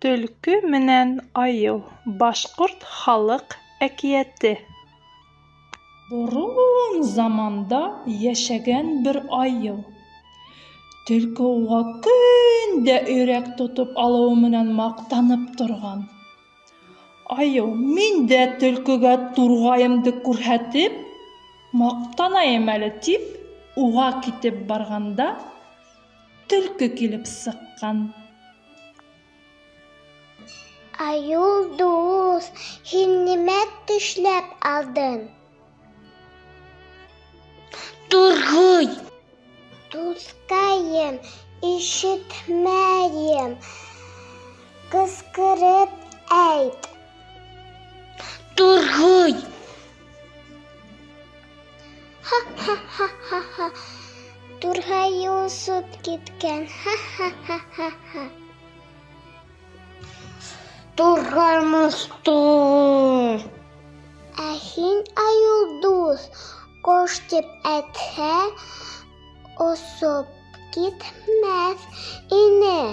Төлкө менән айыу. Башҡорт халыҡ әкиәте. Борон заманда йәшәгән бер айыу. Төлкө уға көн дә өйрәк тотоп алыуы менән маҡтанып торған. Айыу, мин дә төлкөгә турғайымды күрһәтеп, маҡтанайым әле, тип, уға китеп барғанда, төлкө килеп сыҡҡан. Айыу дуҫ, һин нимә тешләп алдың? Турғай! Дуҫҡайым, ишетмәйем. Ҡысҡырып әйт. Турғай! Ха-ха-ха-ха-ха. Турғай осоп киткән. Ха-ха-ха-ха-ха. Турғай осто. Ә һин, айыу дуҫ, ҡош тип әйтһә, осоп китмәҫ инең.